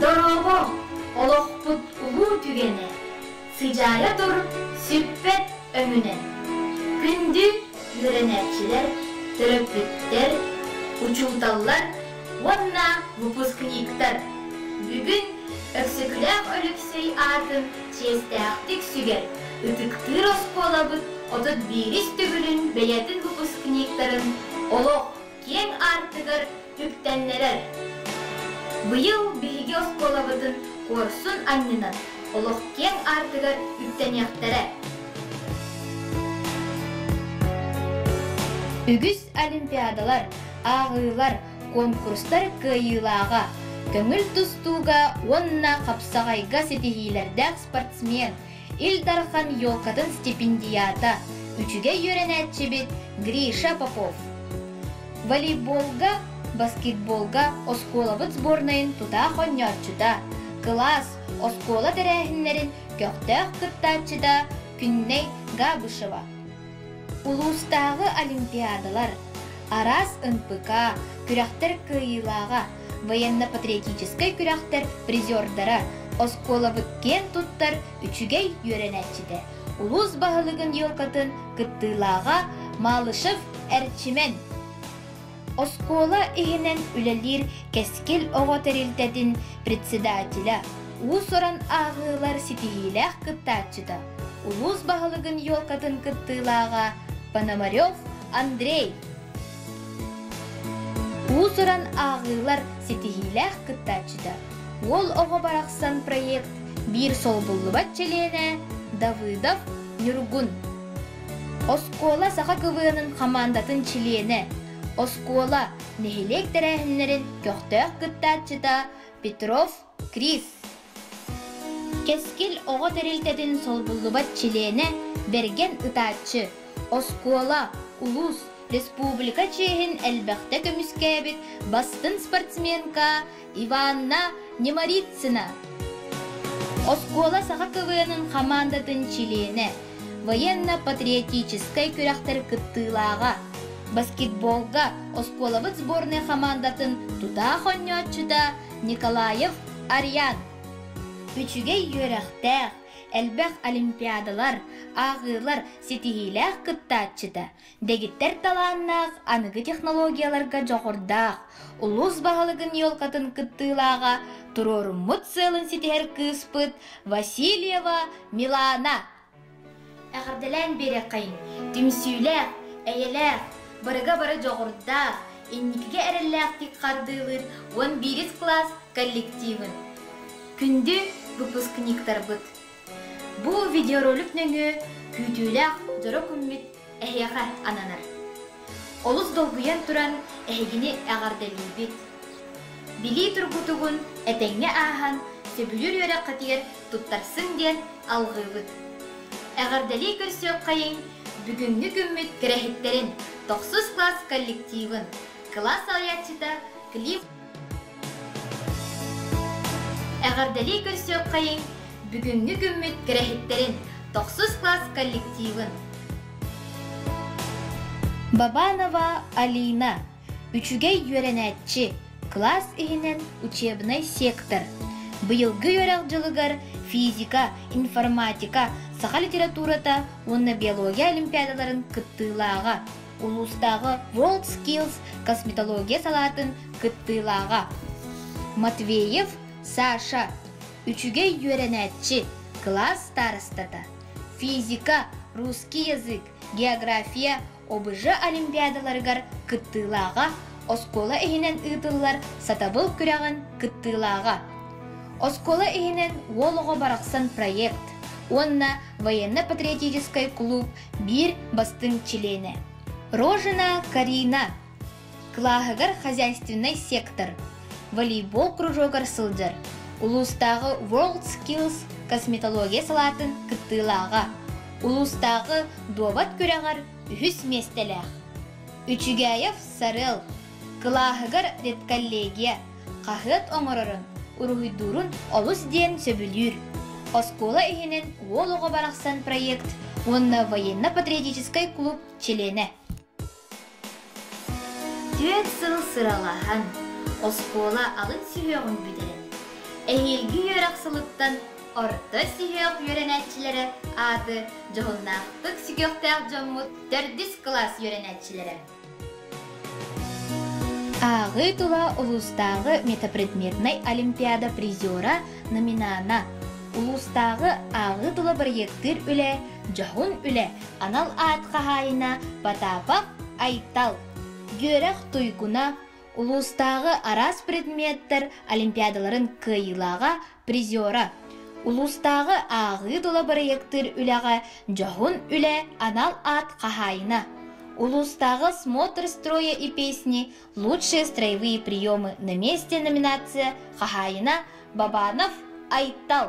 Дорообо, олохпут улуу түгэнэ, сыдьаайа тур сүппэт өҥүнэн. Күндү үөрэнээччилэр, төрөппүттэр, учууталлар уонна выпускниктар бүгүн Өксөкүлээх Өлөксөй аатын чиэстээхтик сүгэр, ытыктыыр оскуолабыт 31-ис төгүлүн бэйэтин выпускниктарын олох киэҥ аартыгар үктэннэрэр. Быйыл биһиги оскуолабытын куорсун анньынан олох киэҥ аартыгар үктэниэхтэрэ. Үгүс олимпиадалар, ааҕыылар, куонкурустар кыайыылааҕа, көҥүл тустууга уонна хапсаҕайга ситиһиилэрдээх спортсмен, Ил Дархан елкатын стипендиата, үчүгэй үөрэнээччибит Гриша Попов. Волейболга, баскетболга оскуолабыт сборнайын тутаах оонньооччута, кылаас, оскуола тэрээһиннэрин көхтөөх кыттааччыта Күннэй Габышева. Улуустааҕы олимпиадалар, араас НПК, күрэхтэр кыайыылааҕа, военно-патриотическай күрэхтэр призердара, оскуолабыт киэн туттар үчүгэй үөрэнээччитэ, улуус баһылыгын елкатын кыттыылааҕа Малышев Эрчимэн. Оскуола иһинэн үлэлиир Кэскил оҕо тэрилтэтин председателэ, уус-уран ааҕыылар ситиһиилээх кыттааччыта, улуус баһылыгын елкатын кыттыылааҕа Пономарев Андрей. Уус-уран ааҕыылар ситиһиилээх кыттааччыта, Уол оҕо барахсан проект биир солбуллубат чилиэнэ Давыдов Ньургун. Оскуола саха КВН-ын хамаандатын чилиэнэ, оскуола, нэһилиэк тэрээһиннэрин көхтөөх кыттааччыта Петров Крис. Кэскил оҕо тэрилтэтин солбуллубат чилиэнэ, бэргэн ытааччы, оскуола, улуус, республика чиэһин элбэхтэ көмүскээбит бастыҥ спортсменка Иванна Неморицына. Оскуола саха КВН-ын хамаандатын чилиэнэ, военно-патриотическай күрэхтэр кыттыылааҕа, баскетболга оскуолабыт сборнай хамаандатын тутаах оонньооччута Николаев Ариан. Үчүгэй үөрэхтээх, элбэх олимпиадалар, ааҕыылар ситиһиилээх кыттааччыта, Дэгиттэр талааннаах, аныгы технологияларга дьоҕурдаах, улуус баһылыгын елкатын кыттыылааҕа, туруоруммут сыалын ситиһэр кыыспыт Васильева Милана. Эҕэрдэлээн биэриэххэйиҥ, түмсүүлээх, эйэлээх, барыга бары дьоҕурдаах, инникигэ эрэллээхтик хардыылыыр 11 кылаас коллективын. Күндү выпускниктарбыт! Бу видеоролик нөҥүө күүтүүлээх дьоро күммүт эһиэхэ ананар. Олус долгуйан туран эһигини эҕэрдэлиибит. Билии тургутугун этэҥҥэ ааһан, сөбүлүүр үөрэххитигэр туттарсыҥ диэн алҕыыбыт. Эҕэрдэлии көрсүөххэйиҥ бүгүҥҥү күммүт кэрэһиттэрин, тохсус кылаас коллективын, кылаас салайааччыта Клим Эҕэрдэлии көрсүөххэйиҥ бүгүҥҥү күммүт кэрэһиттэрин, тохсус кылаас коллективын. Бабанова Алина, үчүгэй үөрэнээччи, кылаас иһинэн учебнай сектор. Быйылгы үөрэх дьылыгар физика, информатика, саха литературата уонна биология олимпиадаларын кыттыылааҕа, улуустааҕы World Skills косметология салаатын кыттыылааҕа. Матвеев Саша, үчүгэй үөрэнээччи, кылаас старостата, физика, русский язык, география, ОБЖ олимпиадаларыгар кыттыылааҕа, оскуола иһинэн ыытыллар сатабыл күрэҕин кыттыылааҕа. Оскуола иһинэн Уол оҕо барахсан проект уонна военно-патриотическай кулууп биир бастыҥ чилиэнэ. Рожина Карина Кылааһыгар хозяйственнай сектор, волейбол кружогар сылдьар, улуустааҕы World Skills косметология салаатын кыттыылааҕа, улуустааҕы дуобат күрэҕэр үһүс миэстэлээх. Үчүгээйэв Сарыал кылааһыгар редколлегия, хаһыат оҥорорун, уруһуйдуурун олус диэн сөбүлүүр. Оскуола иһинэн Уол оҕо барахсан проект уонна военно-патриотическай клуб чилиэнэ. Түөрт сыл сыралаһан, оскуола алын сүһүөҕүн бүтэрэн, Эһиилги үөрэх сылыттан орто сүһүөх үөрэнээччилэрэ ааты дьоһуннаахтык сүгүөхтээх дьоммут төрдүс кылаас үөрэнээччилэрэ. Ааҕыы тула улуустааҕы метапредметнай олимпиада призера номинана, улуустааҕы ааҕыы тула бырайыактыыр үлэ, дьоһун үлэ анал аат хаһаайына Потапов Айтал, үөрэх туйгуна, улуустааҕы араас предметтэр олимпиадаларын кыайыылааҕа, призера, улуустааҕы ааҕыы тула бырайыактыыр үлэҕэ дьоһун үлэ анал аат хаһаайына, улуустааҕы смотр строя и песни лучшие строевые приемы на месте номинация хаһаайына Бабанов Айтал,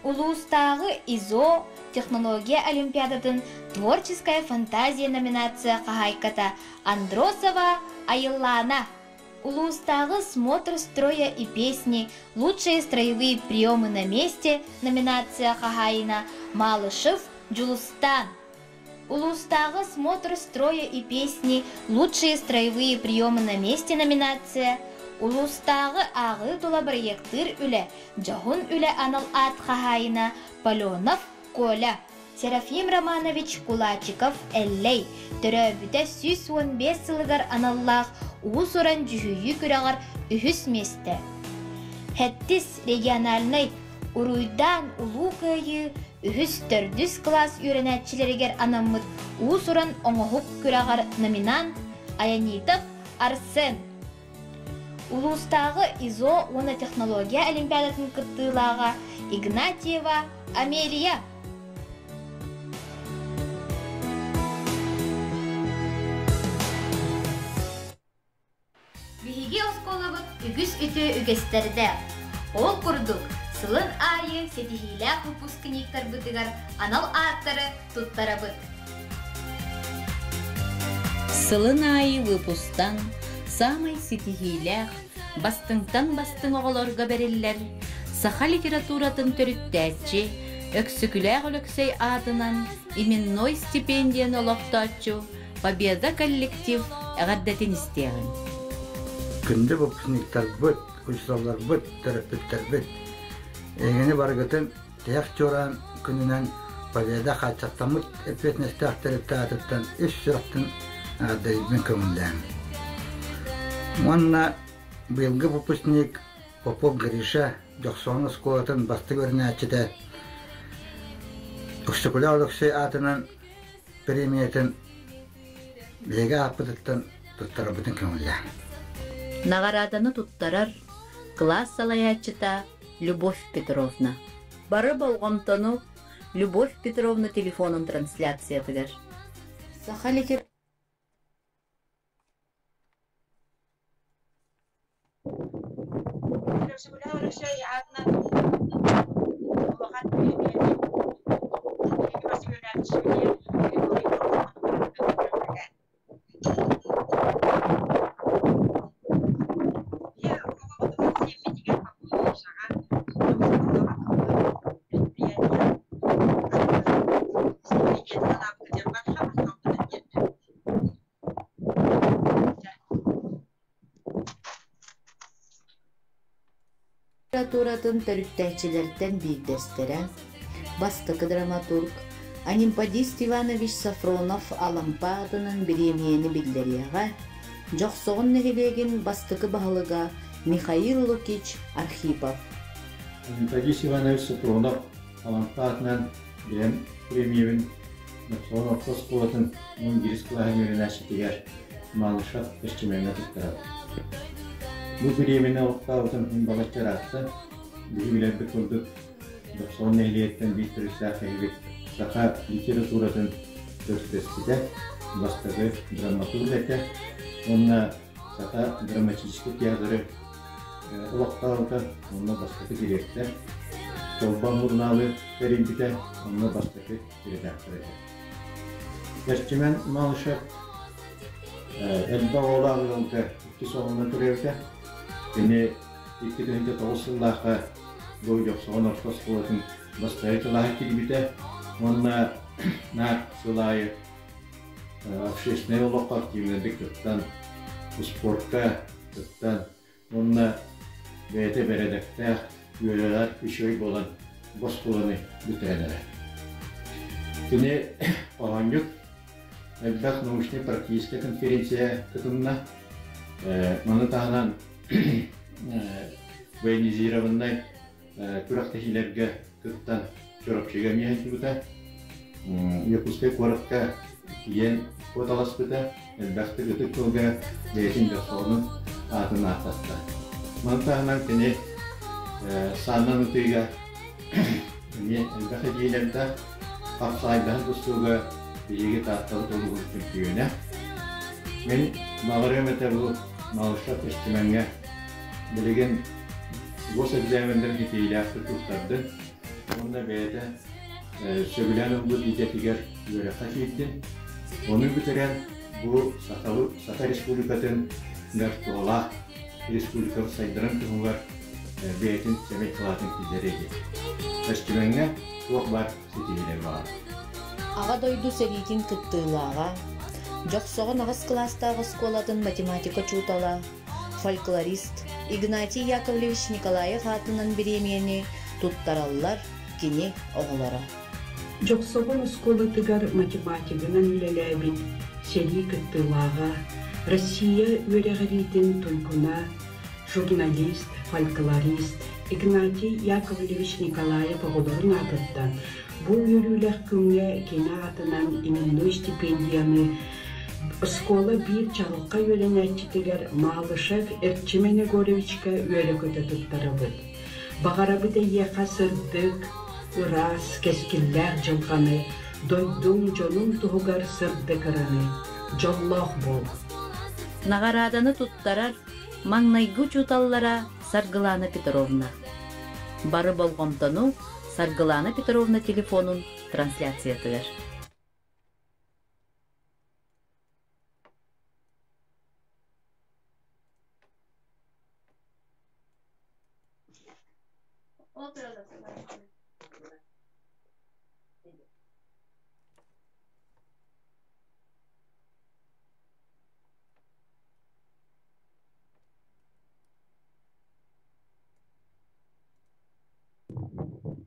улуустааҕы ИЗО технология олимпиадатын творческая фантазия номинация хаһаайката Андросова Айыллаана, улуустааҕы смотр строя и песни лучшие строевые приемы на месте номинация хаһаайына Малышев Дьулустаан, улуустааҕы смотр строя и песни лучшие строевые приемы на месте номинация, улуустааҕы ааҕыы тула бырайыактыыр үлэ, дьоһун үлэ анал аат хаһаайына Поленов Коля, Серафим Романович Кулачиков-Эллэй төрөөбүтэ 115 сылыгар аналлаах уус-уран дьүһүйүү күрэҕэр үһүс миэстэ. Сэттис региональнай Уруйдаан Улуу Кыайыы үһүс-төрдүс кылаас үөрэнээччилэригэр анаммыт уус-уран оҥоһук күрэҕэр номинант Аянитов Арсен. Улуустааҕы ИЗО уонна технология олимпиадатын кыттыылааҕа Игнатьева Амелия. Биһиги оскуолабыт үгүс үтүө үгэстэрдээх. Ол курдук, сылын аайы ситиһиилээх выпускниктарбытыгар анал ааттары туттарабыт. Сылын аайы выпустан саамай ситиһиилээх, бастыҥтан бастыҥ оҕолорго бэриллэр саха литературатын төрүттээччи Өксөкүлээх Өлөксөй аатынан именной стипендияны олохтооччу Победа коллектив эҕэрдэтин истиэҕиҥ. Күндү выпускниктарбыт, учууталларбыт, төрөппүттэрбит, эһигини барыгытын тиһэх чуораан күнүнэн Победа хааччахтаммыт эппиэтинэстээх тэрилтэ аатыттан ис сүрэхтэн эҕэрдэлиирбин көҥүллээҥ. Уонна быйылгы выпускник Попов Гриша Дьохсоҕон оскуолатын бастыҥ үөрэнээччитэ Өксөкүлээх Өлөксөй аатынан премиятын биһиги ааппытыттан туттарарбытын көҥүллээн. Наҕарааданы туттарар кылаас салайааччыта Любовь Петровна. Бары болҕомтону Любовь Петровна телефонун трансляциятыгар. Саха литературатын Литературатын төрүттээччилэртэн биирдэстэрэ, бастакы драматург Анемподист Иванович Софронов Алампа аатынан бириэмийэни биллэриэҕэ, Дьохсоҕон нэһилиэгин бастакы баһылыга Михаил Лукич Архипов. Анемподист Иванович Софронов Алампа аатынан бэйэм премиябын Дьохсоҕон орто оскуолатын 11 кылааһын үөрэнээччитигэр Малышев Эрчимэҥҥэ туттарабыт. Бу бириэмэни олохтообутум иһин балачча ыраатта. Биһи билэрбит курдук, Дохсоҕон нэһилиэгиттэн биир төрүттээх киһибит саха литературатын төрүттэспитэ, бастакы драматург этэ уонна саха драматическай театры олохтообута, онно бастакы дириэктэр, Чолбон сурунаалы тэрийбитэ, онно бастакы редактор этэ. Эрчимэн Малышев элбэх оҕолоох ыалга иккис оҕонон төрөөбүтэ. Кини 2009 сыллаахха бу Дьохсоҕон орто оскуолатын бастакы кылааһа киирбитэ уонна наар сыл аайы общественнай олоххо активнайдык кыттан, спортка кыттан уонна бэйэтэ бэрэдэктээх. үөрэҕэр үчүгэй буолан бу оскуоланы бүтэрэн эрэр. Кини оонньук элбэх научнай-практическай конференция кытынна. Маны таһынан военизированнай күрэхтэһиилэргэ кыттан Чурапчыга эмиэ сылдьыбыта. Якутскай куоракка тиийэн куоталаспыта, элбэхтик ытык тылга бэйэтин дьохсоҕонун аатын ааттатта. Маны таһынан кини саанан ытыыга эмиэ элбэх этиилэрдээх, хапсаайдаһан тустууга биһиги Тааттабыт улууһун чөмпүйүөнэ. Мин баҕарыам этэ бу Малышев Өстүмэҥҥэ билигин госэкзаменнарын ситиһиилээхтик туттардын уонна бэйэтэ сөбүлээн ылбыт идэтигэр үөрэххэ киирдин. Ону бүтэрэн бу Саха Республикатын туһалаах республикабыт сайдарын туһугар бэйэтин сэмэй кылаатын киллэриэ диэн. Өстүмэҥҥэ туох баар ситиһиилэр баҕар. Аҕа дойду сэриитин кыттыылааҕа, Дьохсоҕон аҕыс кылаастаах оскуолатын математика учуутала, фольклорист Игнатий Яковлевич Николаев аатынан бириэмийэни туттараллар кини оҕолоро. Дьохсоҕон оскуолатыгар математигынан үлэлээбит сэрии кыттыылааҕа, Россия үөрэҕириитин туйгуна, журналист, фольклорист Игнатий Яковлевич Николаев оҕолорун аатыттан бу үөрүүлээх күҥҥэ кини аатынан именной стипендияны оскуола биир чаҕылхай үөрэнээччитигэр Малышев Эрчимэн Егоровичка үөрэ-көтө туттарабыт. Баҕарабыт эйиэхэ сырдык, ыраас, кэскиллээх дьылҕаны, дойдуҥ, дьонуҥ туһугар сырдык ыраны, дьоллоох буол! Наҕарааданы туттарар маҥнайгы учууталлара Саргылана Петровна. Бары болҕомтону Саргылана Петровна телефонун трансляциятыгар.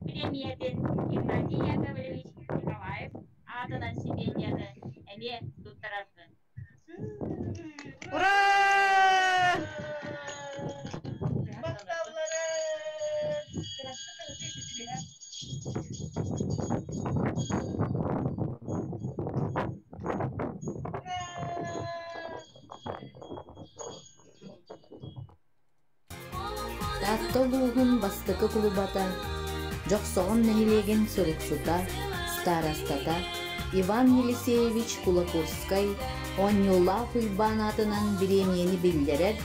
Премиятын Игнатий Яковлевич Николаев аатынан стипендияны эмиэ туттарарбын. Ура! Махталларын! Таатта улууһун бастакы кулубата, Дьохсоҕон нэһилиэгин суруксута, старостата Иван Елисеевич Кулаковскай Оонньуулаах Уйбаан аатынан бириэмийэни биллэрэр,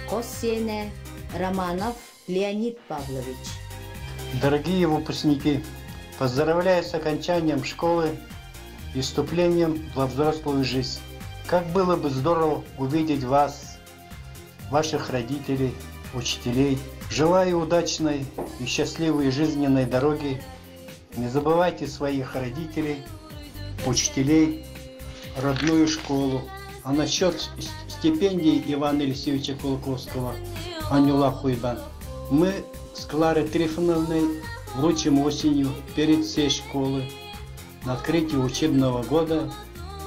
хос сиэнэ Романов Леонид Павлович. Дорогие выпускники, поздравляю с окончанием школы и вступлением во взрослую жизнь. Как было бы здорово увидеть вас, ваших родителей, учителей. Желаю удачной и счастливой жизненной дороги. Не забывайте своих родителей, учителей, родную школу. А насчет стипендий Ивана Елисеевича Кулаковского, Анюла Хуйбан, мы с Кларой Трифоновной вручим осенью перед всей школы на открытии учебного года.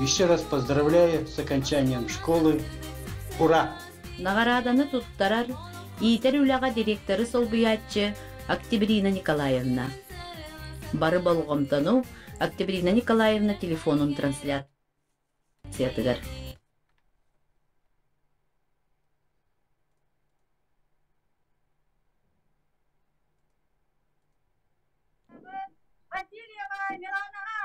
Еще раз поздравляю с окончанием школы. Ура! Наҕарааданы туттарар иитэр үлэҕэ директоры солбуйааччы Октябрина Николаевна. Бары болҕомтону Октябрина Николаевна телефонун трансляциятыгар. Васильева Миланаҕа!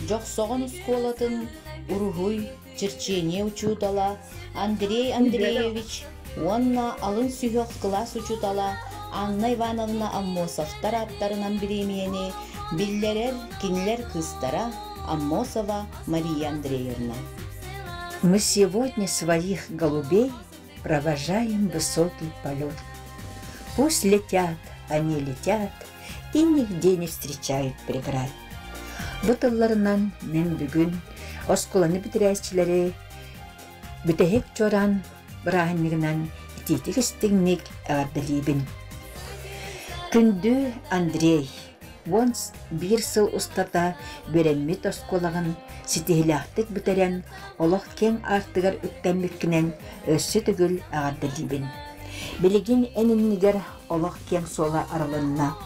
Дьохсоҕон оскуолатын уруһуй, черчение учуутала Андрей Андреевич уонна алын сүһүөх кылаас учуутала Анна Ивановна Аммосовтар ааттарынан бириэмийэни биллэрэр кинилэр кыыстара Аммосова Мария Андреевна. Мы сегодня своих голубей провожаем высокий полет. Пусть летят, они летят, и нигде не встречают преград. Бу тылларынан мин бүгүн оскуоланы бүтэрээччилэри бүтэһик чуораан бырааһынньыгынан итиитик истиҥник эҕэрдэлиибин. Күндү Андрей, 11 сыл устата үөрэммит оскуолаҕын ситиһилээхтик бүтэрэн, олох киэҥ аартыгар үктэммиккинэн өссө төгүл эҕэрдэлиибин. Билигин эн иннигэр олох киэҥ суола арылынна.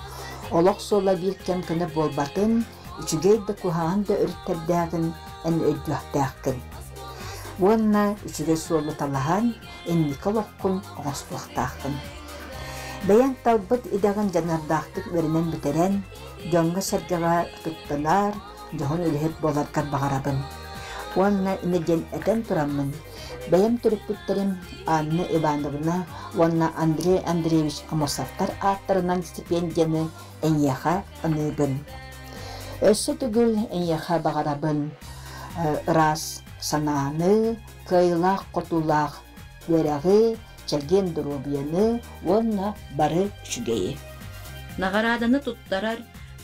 Олох суола биир кэм көнө буолбатын, үчүгэй да куһаҕан да өрүттэрдээҕин эн өйдүөхтээххин. Уонна үчүгэй суолу талаһан, инники олоххун оҥостуохтааххын. Бэйэҥ талбыт идэҕин дьаныардаахтык үөрэнэн бүтэрэн, дьоҥҥо-сэргэҕэ ытыктанар, дьоһун үлэһит буоларгар баҕарабын. Уонна инньэ диэн этэн тураммын, бэйэм төрөппүттэрим Анна Ивановна уонна Андрей Андреевич Амосовтар ааттарынан стипендияны эйиэхэ аныыбын. Өссө төгүл эйиэхэ баҕарабын ыраас санааны, кыайыылаах-хотуулаах үөрэҕи, чэгиэн доруобуйаны уонна бары үчүгэйи. Наҕарааданы туттарар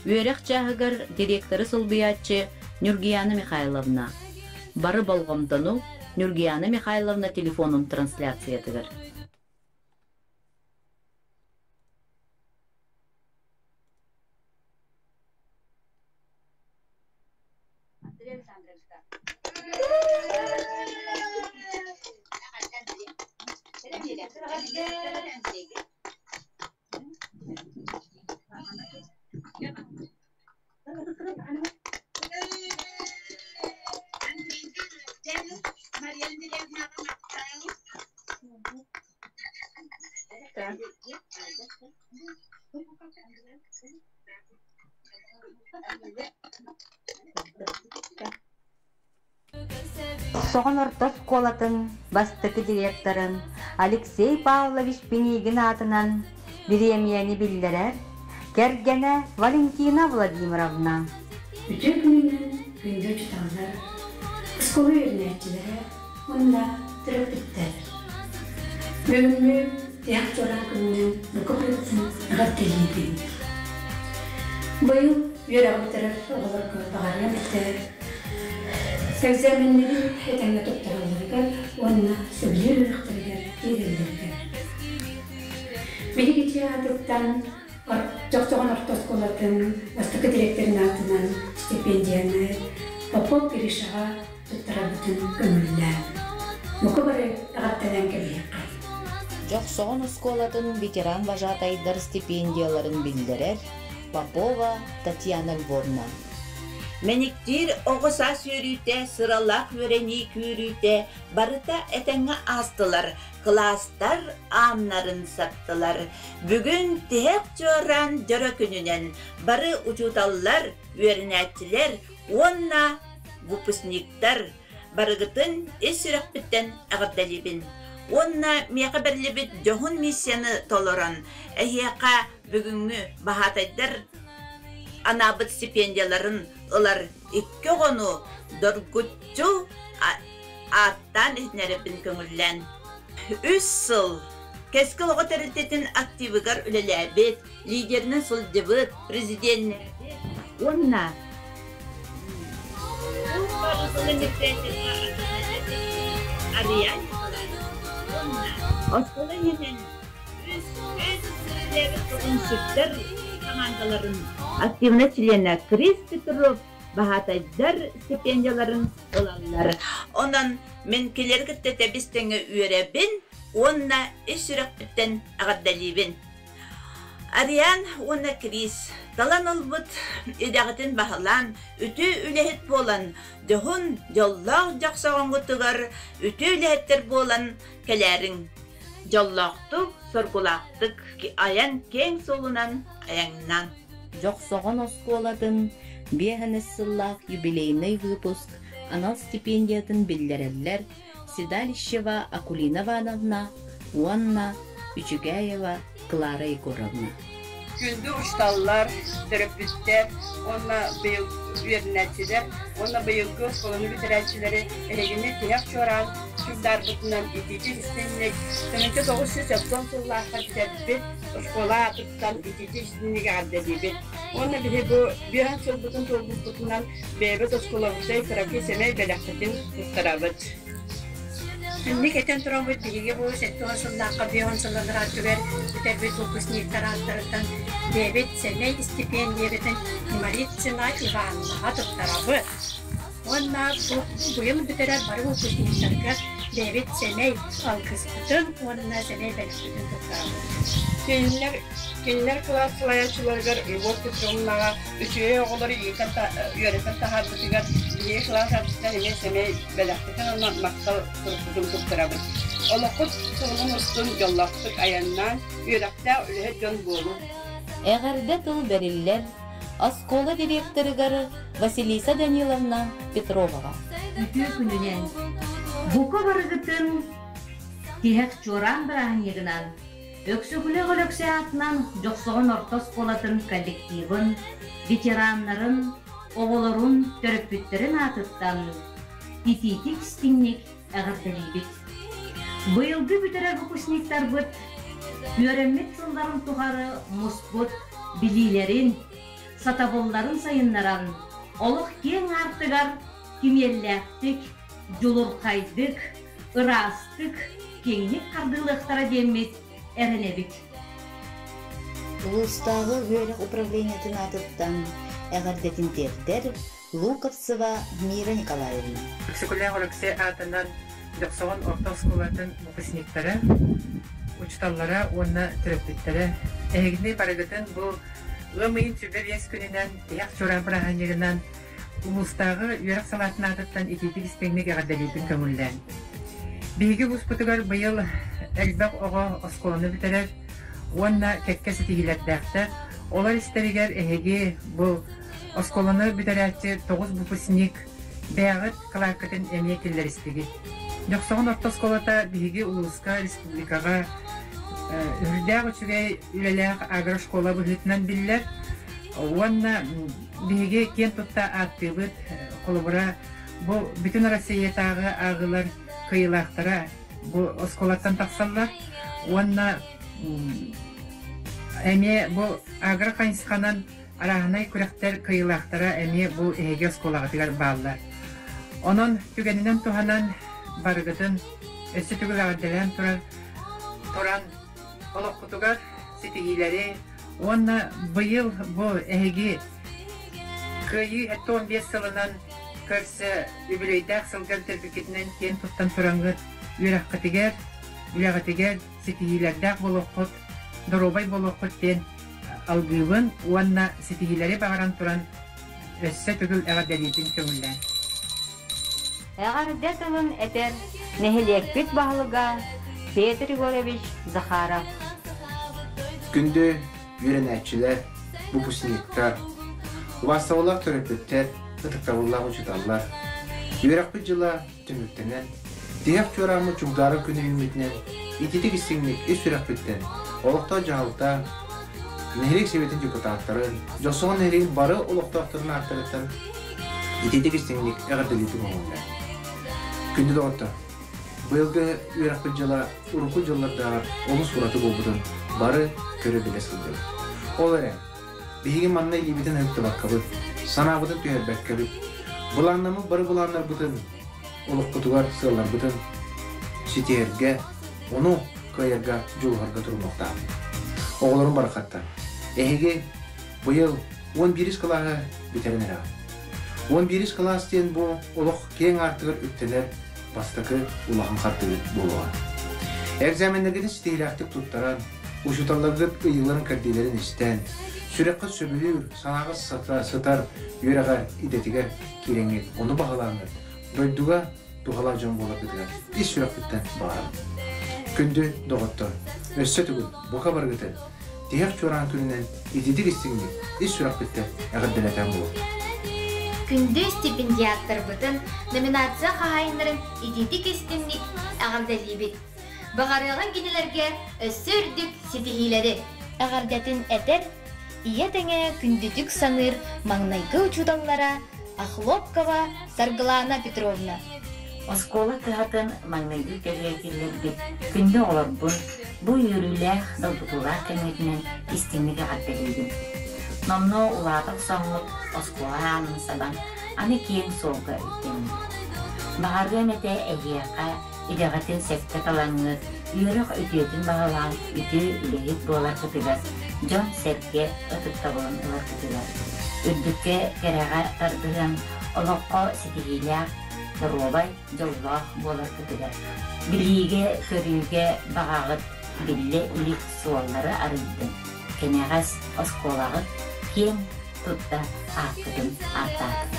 үөрэх чааһыгар директоры солбуйааччы Нюргияна Михайловна. Бары болҕомтону Нюргияна Михайловна телефонун трансляциятыгар. Андрей Александровичка. Соҕон орто оскуолатын бастакы директорын Алексей Павлович Пинигин аатынан бириэмийэни биллэрэр кэргэнэ Валентина Владимировна. Үтүө күнүнэн күндү учууталлар, оскуола үөрэнээччилэрэ уонна төрөппүттэр. Бүгүҥҥү тиһэх чуораан күнүнэн бука барытын эҕэрдэлиибин. Быйыл үөрэҕи бүтэрэр оҕолорго баҕарыам этэ экзаменнэрин этэҥҥэ туттаралларыгар уонна сөбүлүүр үөрэхтэригэр киирэллэригэр. Биһиги театртан Дьохсоҕон орто оскуолатын бастакы директорын аатынан стипендияны Попов Гришаҕа туттарарбытын көҥүллээн, бука бары эҕэрдэлээн кэбиһиэххэ. Дьохсоҕон оскуолатын ветеран вожатайдар стипендияларын биллэрэр Попова Татьяна Львовна. Мэниктиир оҕо саас үөрүүтэ, сыралаах үөрэнии күүрүүтэ барыта этэҥҥэ аастылар, кылаастар ааннарын саптылар. Бүгүн тиһэх чуораан дьоро күнүнэн бары учууталлар, үөрэнээччилэр уонна выпускниктар барыгытын ис сүрэхпиттэн эҕэрдэлиибин уонна миэхэ бэриллибит дьоһун миссияны толорон эһиэхэ бүгүҥҥү баһаатайдар анаабыт стипендияларын ылар икки оҕону доргуччу ааттаан иһитиннэрэбин көҥүллээн үс сыл Кэскил оҕо тэрилтэтин активыгар үлэлээбит, лидеринэн сылдьыбыт, президеннээбит уонна Арыйаан Николаевич уонна оскуола иһинэн үс үлэлээбит сүктэр хамаандаларын активнай чилиэнэ Крис Петров баһаатайдар стипендияларын ылаллар. Онон мин кинилэри кытта тэбис-тэҥҥэ үөрэбин уонна ис сүрэхпиттэн эҕэрдэлиибин. Ариан уонна Крис талан ылбыт идэҕитин баһылаан, үтүө үлэһит буолан, дьоһун, дьоллоох дьохсоҕоҥҥутугар үтүө үлэһиттэр буолан кэлээриҥ. Дьоллоохтук, соргулаахтык айан киэҥ суолунан айаҥнаҥ. Дьохсоҕон оскуолатын биэһинэс сыллаах юбилейнай выпуск анал стипендиятын биллэрэллэр Седалищева Акулина Ивановна уонна Үчүгэева Клара Егоровна. Күндү учууталлар, төрөппүттэр уонна быйыл үөрэнээччилэр уонна быйылгы оскуоланы бүтэрээччилэри эһигини тиһэх чуораан чугдаарбытынан итиитик истиҥник 1990 сыллаахха бүтэрбит оскуола аатыттан итиитик истиҥник эҕэрдэлиибит. Уонна биһи бу биэһэн сылбытын туолбуппутунан бэйэбит оскуолабытый кыракый сэмэй бэлэхпитин туттарабыт. Инник этэн тураммыт биһиги бу 70 сыллаахха 50 сыллардаах түгэр бүтэрбит выпускниктар ааттарыттан бэйэбит сэмэй стипендиябытын Имарицына Ивановнаҕа туттарабыт. Уонна бу быйыл бүтэрэр бары выпускниктарга бэйэбит сэмэй алгыспытын уонна сэмэй бэлэхпитин туттарабыт. Кинилэр кинилэр кылаас салайааччыларыгар Любовь Петровнаҕа үчүгэй оҕолору иитэн үөрэтэн таһаарбытыгар биһиги кылаас аатыттан эмиэ сэмэй бэлэхпитин уонна махтал сурукпутун туттарабыт. Олоххут суолун устун дьоллоохтук айаннаан, үөрэхтээх үлэһит дьон буолуҥ. Эҕэрдэ тыл бэриллэр оскуола директорыгар Василиса Даниловна Петроваҕа. Үтүө күнүнэн! Бука барыгытын тиһэх чуораан бырааһынньыгынан Өксөкүлээх Өлөксөй аатынан Дьохсоҕон орто оскуолатын коллективын, ветераннарын, оҕолорун, төрөппүттэрин аатыттан итиитик истиҥник эҕэрдэлиибит. Быйылгы бүтэрэр выпускниктарбыт үөрэммит сылларын тухары муспут билиилэрин, сатабылларын сайыннаран, олох киэҥ аартыгар кимиэллээхтик, дьулурхайдык, ыраастык, киэҥник хардыылыахтара диэммит эрэнэбит. Улуустааҕы үөрэх управлениетын аатыттан эҕэрдэтин тиэрдэр Луковцева Мира Николаевна. Өксөкүлээх Өлөксөй аатынан Дьохсоҕон орто оскуолатын выпускниктара, учууталлара уонна төрөппүттэрэ эһигини барыгытын бу ыам ыйын сүбэ биэс күнүнэн тиһэх чуораан бырааһынньыгынан улуустааҕы үөрэх салаатын аатыттан итиитик истиҥник эҕэрдэлиирбин көҥүллээн. Биһиги улууспутугар быйыл элбэх оҕо оскуоланы бүтэрэр уонна кэккэ ситиһиилэрдээхтэр. Олор истэригэр эһиги бу оскуоланы бүтэрээччи 9 выпускник бэйэҕит кылааккытын эмиэ киллэристигит. Дьохсоҕон орто оскуолата биһиги улууска, республикаҕа үрдээх үчүгэй үлэлээх агрошкола быһыытынан биллэр. Уонна биһиги киэн тутта ааттыыбыт, холобура, бу бүтүн Россиятааҕы ааҕыылар кыайыылаахтара бу оскуолаттан тахсаллар уонна эмиэ бу агро хайысханан арааһынай күрэхтэр кыайыылаахтара эмиэ бу эһиги оскуолаҕытыгар бааллар. Онон түгэнинэн туһанан барыгытын өссө төгүл эҕэрдэлээн турар туран олоххутугар ситиһиилэри уонна быйыл бу эһиги Кыайыы 75 сылынан көрсө үбүлүөйдээх сылга бүтэрбиккитинэн киэн туттан тураҥҥыт үөрэххитигэр, үлэҕитигэр ситиһиилэрдээх буолуоххут, доруобай буолуоххут диэн алгыыбын уонна ситиһиилэри баҕаран туран өссө төгүл эҕэрдэлиибин көҥүллээн. Эҕэрдэ тылын этэр нэһилиэкпит баһылыга Петр Егорович Захаров. Күндү үөрэнээччилэр, выпускниктар, убаастабыллаах төрөппүттэр, ытыктабыллаах учууталлар, үөрэхпит дьыла түмүктэнэн, тиһэх чуорааммыт чугдаара күн үүммүтүнэн ититик истиҥник ис сүрэхпиттэн олохтоох дьаһалта, нэһилиэк сэбиэтин депутаттарын, Дьохсоҕон нэһилиэгин бары олохтоохторун ааттарыттан ититик истиҥник эҕэрдэлиитин оҥоһуллар. Күндү доҕоттор, быйылгы үөрэхпит дьыла урукку дьыллардааҕар олус ураты буолбутун бары көрө-билэ сылдьабыт. Ол эрэн, биһиги манна илиибитин ыһыктыбаккабыт, санаабытын түһэрбэккэбит, былааннаммыт бары былааннарбытын, олохпутугар сыалларбытын ситиһэргэ, ону кыайарга дьулуһарга турунуохтаахпыт. Оҕолорум барахаттар, эһиги быйыл 11 кылааһы бүтэрэн эрэҕит. 11 кылаас диэн бу олох киэҥ аартыгар үктэнэр бастакы улахан хардыы буолуоҕа. Экзаменнаргытын ситиһиилээхтик туттаран, учууталларгыт ыйыыларын-кэрдиилэрин истэн, сүрэххит сөбүлүүр, санааҕыт сытар үөрэҕэр идэтигэр киирэҥҥит, ону баҕалааҥҥыт, дойдуга туһалаах дьон буоларгытыгар ис сүрэхпиттэн баҕарабын. Күндү доҕоттор, өссө төгүл бука барыгытын тиһэх чуораан күнүнэн ититик истиҥник ис сүрэхпиттэн эҕэрдэлэтэн буолуо. Күндү стипендиаттарбытын, номинация хаһаайыннарын ититик истиҥник эҕэрдэлиибит. Баҕарыаҕыҥ кинилэргэ өссө үрдүк ситиһиилэри! Эҕэрдэтин этэр. Ийэ тэҥэ күндүтүк саныыр маҥнайгы учууталлара Охлопкова Саргылана Петровна. Оскуола кыһатын маҥнайгы кэлиэ киллэрбит күндү оҕолорбун бу үөрүүлээх, долгутуулаах кэмҥитинэн истиҥник эҕэрдэлиибин. Номнуо улаата охсоҥҥут оскуола аанын сабан, аны киэҥ суолга үктэнним. Баҕарыам этэ эһиэхэ идэҕитин сөпкө талаҥҥыт, үөрэх үтүөтүн баҕалаан үтүө үлэһит буоларгытыгар, дьон-сэргэ ытыктабылын ыларгытыгар, үрдүккэ кэрэҕэ тардыһан, олоххо ситиһиилээх, доруобай, дьоллоох буоларгытыгар, билиигэ-көрүүгэ баҕаҕыт биллэ илик суоллары арыйдын, кэнэҕэс оскуолаҕыт киэн тутта ааккытын ааттаатын.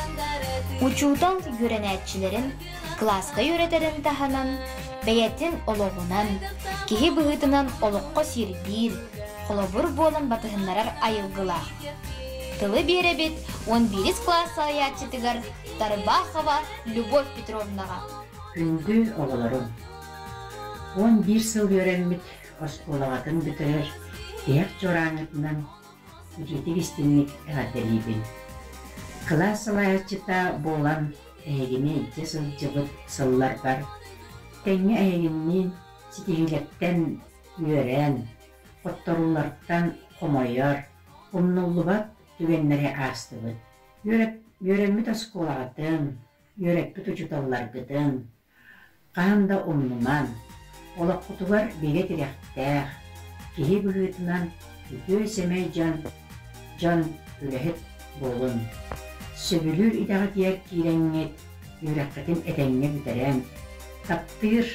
Учуутал үөрэнээччилэрин кылааска үөрэтэрин таһынан, бэйэтин олоҕунан, киһи быһыытынан олоххо сирдиир, холобур буолан батыһыннарар айылгылаах. Тылы биэрэбит 11 кылаас салайааччытыгар Тарбахова Любовь Петровнаҕа. Күндү оҕолорум, 11 сыл үөрэммит оскуолаҕытын бүтэрэр тиһэх чуорааҥҥытынан итиитик истиҥник эҕэрдэлиибин. Кылаас салайааччыта буолан эһигини илдьэ сылдьыбыт сылларбар тэҥҥэ эһигинниин ситиһиилэртэн үөрэн, хотторуулартан хомойор, умнуллубат түгэннэри аастыбыт. Үөрэммит оскуолаҕытын, үөрэппит учууталларгытын хаһан да умнумаҥ, олоххутугар бигэ тирэхтээх, киһи быһыытынан үтүө-сэмэй дьон, дьон үлэһит буолуҥ. Сөбүлүүр идэҕитигэр киирэҥҥит, үөрэххитин этэҥҥэ бүтэрэн, таптыыр,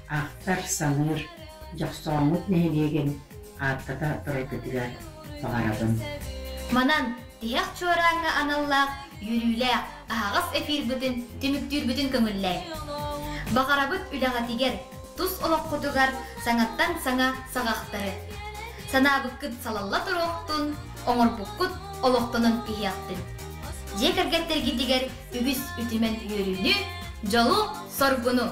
ахтар, саныыр Дьохсооммут нэһилиэгин ааттата тураргытыгар баҕарабын. Манан тиһэх чуорааҥҥа аналлаах үөрүүлээх аһаҕас эфирбытын түмүктүүрбүтүн көҥүллээҥ. Баҕарабыт үлэҕитигэр, тус олоххутугар саҥаттан саҥа саҕахтары. Санаабыккыт салалла туруохтун, оҥорбуккут олохтонон иһиэхтин. Дьиэ кэргэттэргитигэр үгүс үтүмэн үөрүүнү, дьолу-соргуну!